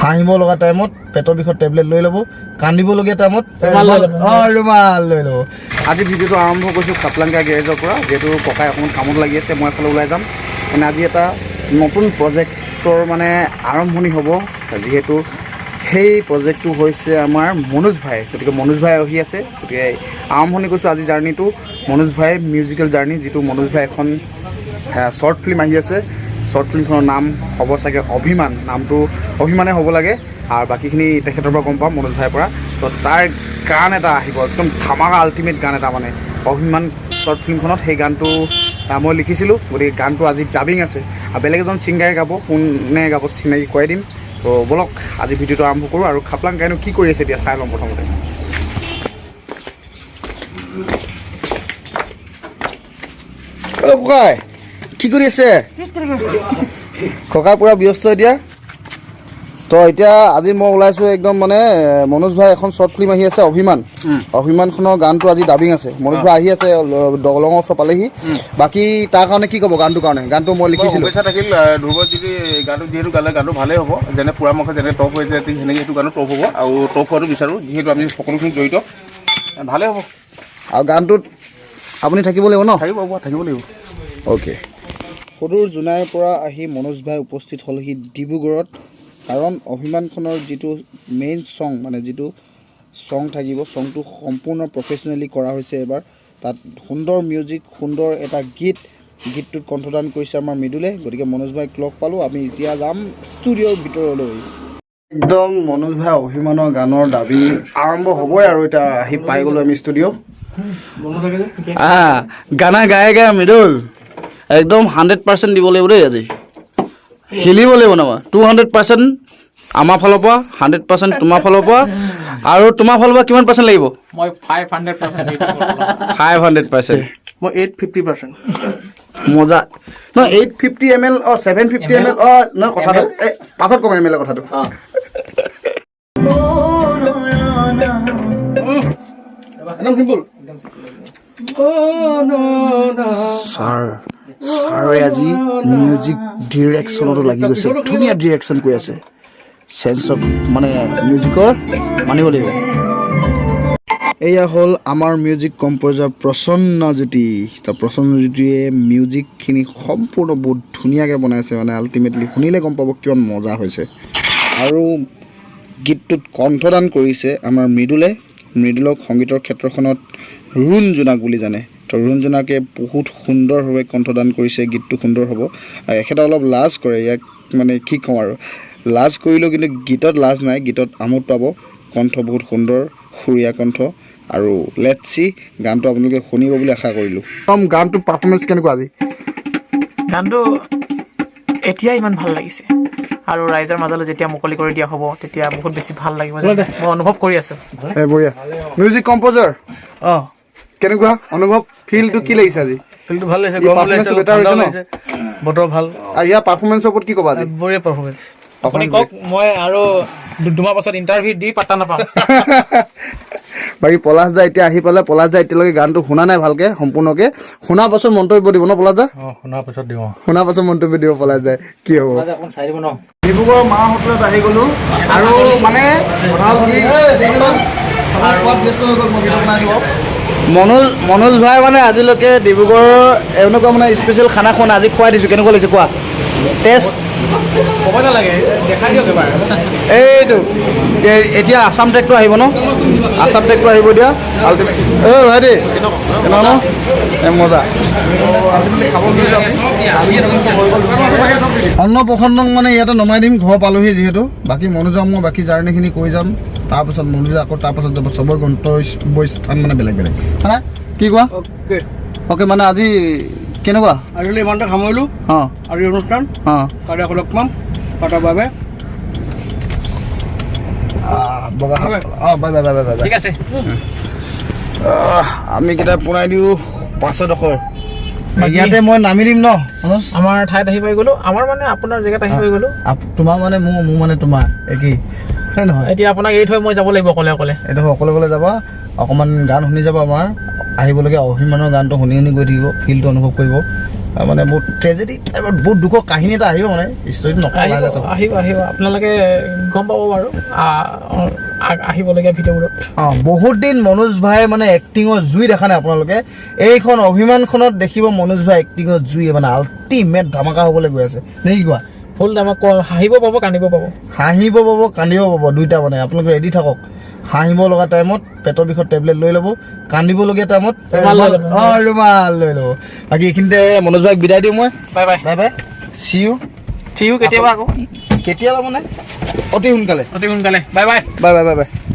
হাঁহিব লগা টাইমত পেটৰ বিষত টেবলেট লৈ ল'ব, কান্দিবলগীয়া টাইমত অঁ ৰুমাল লৈ ল'ব। আজি ভিডিঅ'টো আৰম্ভ কৰিছোঁ খাপলাংকা গেৰেজৰ পৰা। যিহেতু ককাই অকণমান কামত লাগি আছে, মই এফালে ওলাই যাম। মানে আজি এটা নতুন প্ৰজেক্টৰ মানে আৰম্ভণি হ'ব, যিহেতু সেই প্ৰজেক্টটো হৈছে আমাৰ মনোজ ভাই। গতিকে মনোজ ভাই আহি আছে, গতিকে আৰম্ভণি কৰিছোঁ আজি জাৰ্ণিটো, মনোজ ভাই মিউজিকেল জাৰ্ণি। যিটো মনোজ ভাই এখন শ্বৰ্ট ফিল্ম আহি আছে। শ্বৰ্ট ফিল্মখনৰ নাম হ'ব চাগে অভিমান। নামটো অভিমানে হ'ব লাগে, আৰু বাকীখিনি তেখেতৰ পৰা গম পাম, মনোজ ভাইৰ পৰা। তো তাৰ গান এটা আহিব, একদম ধামাকা আল্টিমেট গান এটা, মানে অভিমান শ্বৰ্ট ফিল্মখনত সেই গানটো মই লিখিছিলোঁ। গতিকে গানটো আজি ডাবিং আছে আৰু বেলেগ এজন ছিংগাৰে গাব। কোনে গাব চিনাকি কৰাই দিম। তো ব'লক, আজি ভিডিঅ'টো আৰম্ভ কৰোঁ। আৰু খাপলাং গাইনো কি কৰি আছে এতিয়া চাই ল'ম প্ৰথমতে। অ' ককাই, কি কৰি আছে? ককাই পূৰা ব্যস্ত এতিয়া। তো এতিয়া আজি মই ওলাইছোঁ একদম, মানে মনোজ ভাই এখন শ্বৰ্ট ফিল্ম আহি আছে অভিমান। অভিমানখনৰ গানটো আজি ডাবিং আছে। মনোজ ভাই আহি আছে, দলঙৰ ওচৰ পালেহি। বাকী তাৰ কাৰণে কি ক'ব গানটোৰ কাৰণে? গানটো মই লিখিছিলোঁ। শুভেচ্ছা থাকিল। ধ্ৰুৱ যদি গানটো যিহেতু গালে গানটো ভালেই হ'ব। যেনে পুৰা মুখে যেনে টপ হৈছে, ঠিক সেনেকৈ এইটো গানো টপ হ'ব আৰু টপ হোৱাটো বিচাৰোঁ। যিহেতু আমি সকলোখিনি জড়িত, ভালেই হ'ব। আৰু গানটোত আপুনি থাকিব লাগিব ন? থাকিব, থাকিব লাগিব। অ'কে। সুদূৰ জোনাইৰ পৰা আহি মনোজ ভাই উপস্থিত হ'লহি ডিব্ৰুগড়ত, কাৰণ অভিমানখনৰ যিটো মেইন ছং, মানে যিটো ছং থাকিব, ছংটো সম্পূৰ্ণ প্ৰফেচনেলি কৰা হৈছে এইবাৰ। তাত সুন্দৰ মিউজিক, সুন্দৰ এটা গীত, গীতটোত কণ্ঠদান কৰিছে আমাৰ মৃদুলে। গতিকে মনোজ ভাইক লগ পালোঁ। আমি এতিয়া যাম ষ্টুডিঅ'ৰ ভিতৰলৈ। একদম মনোজ ভাই অভিমানৰ গানৰ দাবী আৰম্ভ হ'বই আৰু এতিয়া আহি পাই গ'লোঁ আমি ষ্টুডিঅ'। গানা গাই গাই মৃদুল একদম 100% দিব লাগিব দেই। আজি হিলিব লাগিব নহয়, 200% আমাৰ ফালৰ পৰা, 100% তোমাৰ ফালৰ পৰা। আৰু তোমাৰ ফালৰ পৰা কিমান পাৰ্চেণ্ট লাগিব? মই 500%। 500%। মই 850%। মজা নহয়, 850 ml, অঁ 750 ml। অঁ নহয়, কথাটো এই পাছত ক'ম, এম এল কথাটো। একদম চিম্পল। ছাৰ, ছাৰে আজি মিউজিক ডিৰেকশ্যনতো লাগি গৈছে। ধুনীয়া ডিৰেকশ্যন কৰি আছে। চেন্স অফ মানে মিউজিকৰ মানিব লাগিব। এয়া হ'ল আমাৰ মিউজিক কম্প'জাৰ প্ৰসন্নজ্যোতি। তো প্ৰসন্নজ্যোতিয়ে মিউজিকখিনি সম্পূৰ্ণ বহুত ধুনীয়াকৈ বনাইছে, মানে আল্টিমেটলি শুনিলে গম পাব কিমান মজা হৈছে। আৰু গীতটোত কণ্ঠদান কৰিছে আমাৰ মৃদুলে। মৃদুলক সংগীতৰ ক্ষেত্ৰখনত ৰুণ জোনাক বুলি জানে। তো ৰুণ জোনাকে বহুত সুন্দৰভাৱে কণ্ঠদান কৰিছে। গীতটো সুন্দৰ হ'ব। আৰু এখেতে অলপ লাজ কৰে, ইয়াক মানে কি ক'ম আৰু, লাজ কৰিলেও কিন্তু গীতত লাজ নাই, গীতত আমোদ পাব। কণ্ঠ বহুত সুন্দৰ, সুৰীয়া কণ্ঠ। আৰু লেট চি, গানটো আপোনালোকে শুনিব বুলি আশা কৰিলোঁ। একদম গানটো পাৰফৰ্মেঞ্চ কেনেকুৱা আজি? গানটো এতিয়া ইমান ভাল লাগিছে আৰু ৰাইজৰ মাজলৈ যেতিয়া মুকলি কৰি দিয়া হ'ব, তেতিয়া বহুত বেছি ভাল লাগিব যেন মই অনুভৱ কৰি আছোঁ। এই বঢ়িয়া। মিউজিক কম্প'জাৰ, অঁ। কেনেকুৱা অনুভৱ, ফিলটো কি লাগিছে আজি? ফিলটো ভাল লাগিছে। ই গৰম performance লাগিছে, better হৈছে ঠাণ্ডাও ন? লাগিছে, বতৰ ভাল। আৰু ইয়াৰ পাৰফৰ্মেঞ্চৰ ওপৰত কি ক'বা আজি? বঢ়িয়া পাৰফৰ্মেঞ্চ। আপুনি কওক, মই আৰু 2 মাহ পাছত ইণ্টাৰভিউ দি পাত্তা নাপাম। বাকী পলাশ দা এতিয়া আহি পালে। পলাশ দা এতিয়ালৈকে গানটো শুনা নাই ভালকে সম্পূৰ্ণকে। শুনাৰ পাছত মন্তব্য দিব ন পলাশ দা? অঁ, শুনাৰ পিছত দিওঁ। শুনাৰ পাছত মন্তব্য দিব পলাশ দাই, কি হ'ব। অকণ চাই দিব ন। ডিব্ৰুগড় মা হোটেলত আহি গ'লো। আৰু মানে কথা হ'ল কি, মনোজ ভাই মানে আজিলৈকে ডিব্ৰুগড়ৰ এনেকুৱা মানে স্পেচিয়েল খানা খোৱা নাই, আজি খুৱাই দিছোঁ। কেনেকুৱা লাগিছে কোৱা, টেষ্ট? ক'ব নালাগে, দেখাই দিয়ক এবাৰ। এইটো এতিয়া আছাম টেকটো আহিব ন? আছাম টেকটো আহিব এতিয়া। আল্টিমেট অ' ভাইটি, কেনেকুৱা ন? এই মজা। অন্নপ্ৰসন্নক মানে ইয়াতে নমাই দিম, ঘৰ পালোহি যিহেতু। বাকী মনোজক মই বাকী জাৰ্ণিখিনি কৈ যাম। তাৰপাছত মনোজে আকৌ তাৰপাছত যাব। চবৰ গন্তব্য স্থান মানে বেলেগ বেলেগ। হয়নে, কি কোৱা? অ'কে। অ'কে, মানে আজি কেনেকুৱা? আজিলৈ ইমানতে সামৰিলোঁ। অঁ। আজি অনুষ্ঠান অঁ। কাইলৈ আকৌ লগ পাম পাতাৰ বাবে। বগা। অঁ, bye bye bye bye bye. ঠিক আছে। আমি কেইটা পুনাই দিওঁ পাঁচডোখৰ। ইয়াতে মই নামি দিম ন মনোজ? আমাৰ ঠাইত আহি পাই গ'লো। আমাৰ মানে আপোনাৰ জেগাত আহি পাই গ'লো। তোমাৰ মানে মোৰ, মোৰ মানে তোমাৰ, একেই হয় নহয়? এতিয়া আপোনাক এৰি থৈ মই যাব লাগিব অকলে অকলে। এইটো অকলে অকলে যাবা, অকণমান গান শুনি যাবা আমাৰ। আহিবলগীয়া অভিমানৰ গানটো শুনি শুনি গৈ থাকিব, ফিলটো অনুভৱ কৰিব। আৰু মানে বহুত ট্ৰেজেডি টাইপত বহুত দুখৰ কাহিনী এটা আহিব, মানে ষ্টৰিটো নকওঁ, আহিব। লাহে লাহে চাব। আহিব আহিব, আপোনালোকে গম পাব বাৰু আহিবলগীয়া ভিডিঅ'বোৰত। অঁ, বহুত দিন মনোজ ভাই মানে এক্টিঙৰ জুই দেখা নাই আপোনালোকে। এইখন অভিমানখনত দেখিব মনোজ ভাই এক্টিঙৰ জুই, মানে আল্টিমেট ধামাকা হ'বলৈ গৈ আছে, নে কি কোৱা? ফুল আমাক হাঁহিব পাব, কান্দিব পাব। হাঁহিব পাব, কান্দিব পাব, দুইটা। মানে আপোনালোকে ৰেডি থাকক। হাঁহিব লগা টাইমত পেটৰ বিষত টেবলেট লৈ ল'ব, কান্দিবলগীয়া টাইমত ৰুমাল লৈ ল'ব। অঁ, ৰুমাল লৈ ল'ব। বাকী এইখিনিতে মনোজ ভাইক বিদায় দিওঁ মই। Bye bye. Bye bye, see you. See you কেতিয়াবা আকৌ। কেতিয়াবা মানে অতি সোনকালে। অতি সোনকালে, bye bye. Bye bye, bye bye.